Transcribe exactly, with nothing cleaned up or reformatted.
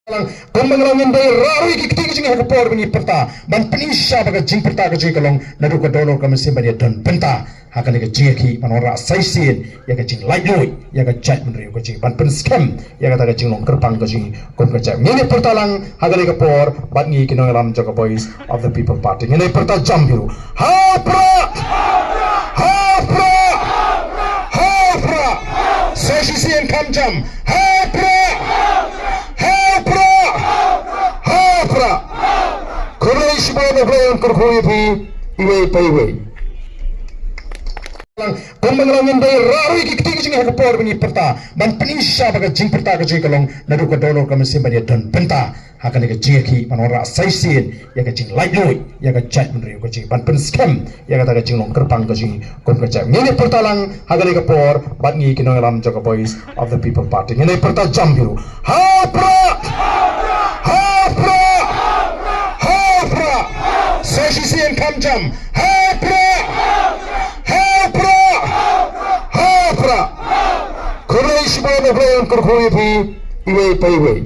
Kumba ngi la ngin dei rah ruh ïa ki kti ka jong ngi ha ka por ba ngi pyrta ban pyni sha ba ka jingpyrta ka jong ngi ka long naduh ka dohnud ka mynsiem ban ïa don bynta ha kane ka jingïakhih ban wanrah sa shisien ïa ka jinglaitluid ïa ka jaitbynriew ka jong ngi ban pynskhem ïa kata ka jinglong kyrpang ka jong ngi kum ka jait. Ngin ïa pyrta lang ha kane ka por bad ngi ki nongïalam jong ka Voice of the People Party. Ngin ïa pyrta jam hi ruh. Ha u Prah! Ha u Prah! Ha u Prah! Sa shisien kham jam. Ha u Prah! Ha u Prah! Ha u Prah! Khublei shibun, U Blei un kyrkhu ïa phi iwei pa iwei. Kumba ngi la ngin dei rah ruh ïa ki kti ka jong ngi ha ka por ba ngi pyrta ban pyni sha ba ka jingpyrta ka jong ngi ka long naduh ka dohnud ka mynsiem ban ïa don bynta ha kane ka jingïakhih ban wanrah sa shisien ïa ka jinglaitluid ïa ka jaitbynriew ka jong ngi ban pynskhem ïa kata ka jinglong kyrpang ka jong ngi kum ka jait. Ngin ïa pyrta lang ha kane ka por bad ngi ki nongïalam jong ka Voice of the People Party. Ngin ïa pyrta jam hi ruh. Ha u Prah! Ha u Prah! Ha u Prah! Sa shisien kham jam. Ha u Prah! Ha u Prah! Ha u Prah! Khublei shibun, U Blei un kyrkhu ïa phi iwei pa iwei.